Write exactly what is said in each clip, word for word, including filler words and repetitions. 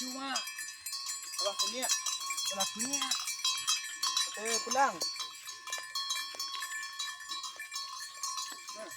Cuma. Salah kunyek. Salah kunyek. Oke, pulang. Nah.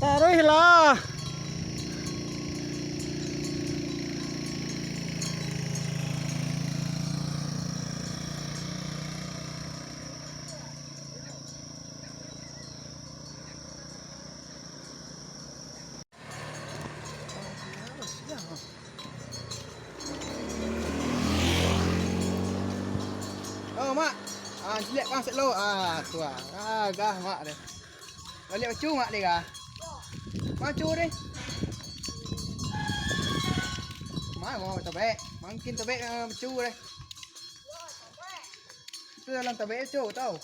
Taruihlah. Oh, Mak. Ah, ciliak bang sek lo. Ah, tu ah. Ah, gah, Mak, deh. Baliak bacu, Mak, deh, gah. Bacu, deh. Mak, mau tabek. Mungkin tabek, eh, bacu, deh. Itu dalam tabek bacu, tau.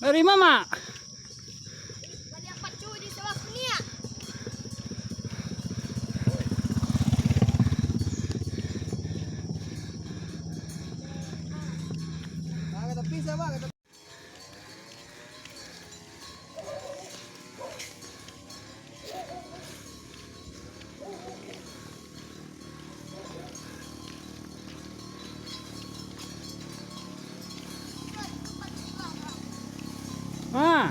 Dari ma, Mak? Ah.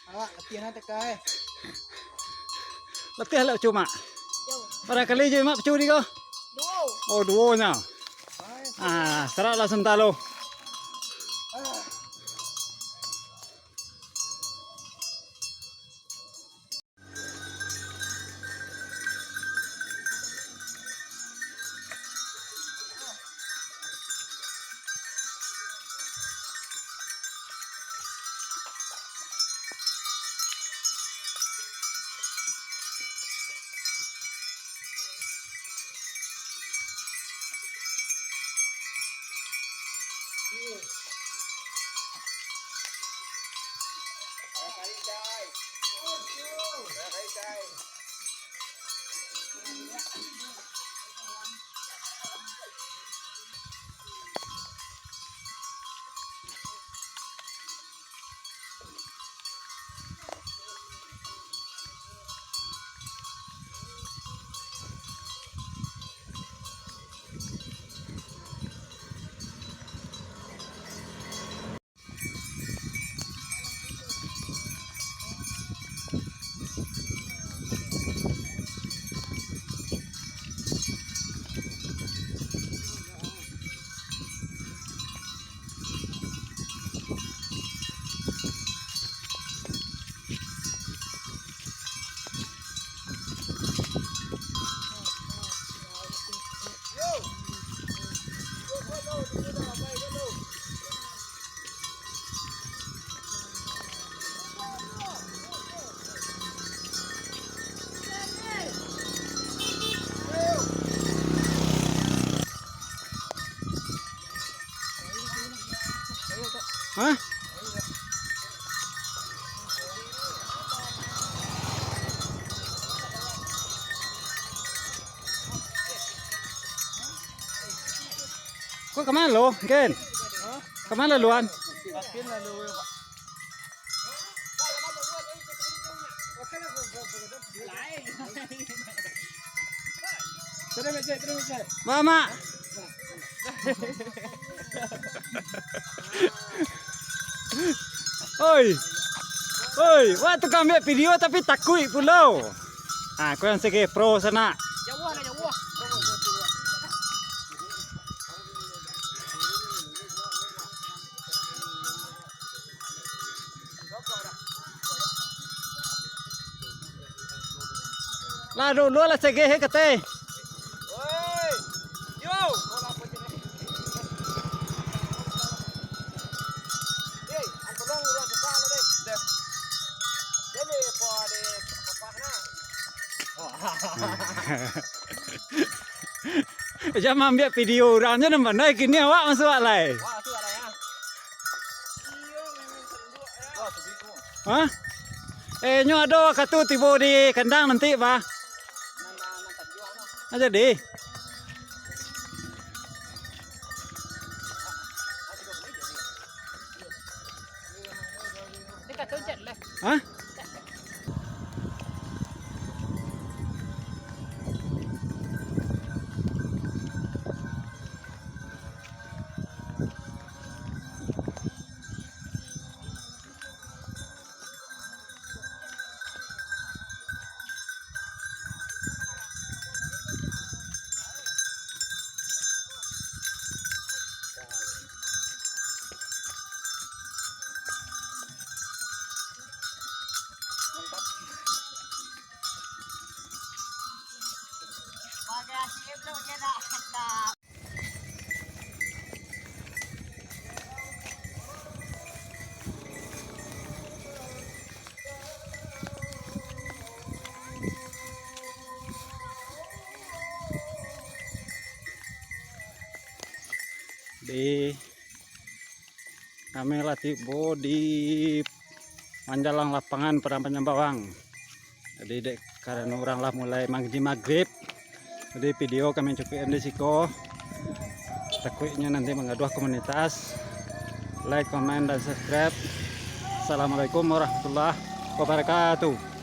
Awak latihan teka, eh. Latihan lah, Cuma. Yo. Barangkali je, Mak, pecu di ko? Duo. Oh, duo nyo. Ah, sarak lah santalo. Ah. Kok kama lo, Gen? Kama laluan? Mak, mak. Oi. Oi, wak tukang ambiak video tapi takuik pulo. Ah, kau yang sege pro sanak. Jauah lah, jauah. Lah dulu lah sege he kate. Jan maambiak video urang, jan pandai kini awak masuak lai. Hah? Eh, nyo ado wakatu tibo di kandang nanti, bah. Ah, jadi. Hah? Di Kami lah tibo di manjalang lapangan Padang Panjang Bawang. Jadi, dek karano urang lah mulai maghrib, maghrib, jadi video kami cukuikan di siko. Takuiknyo nanti manggaduah komunitas. Like, komen, dan subscribe. Assalamualaikum warahmatullahi wabarakatuh.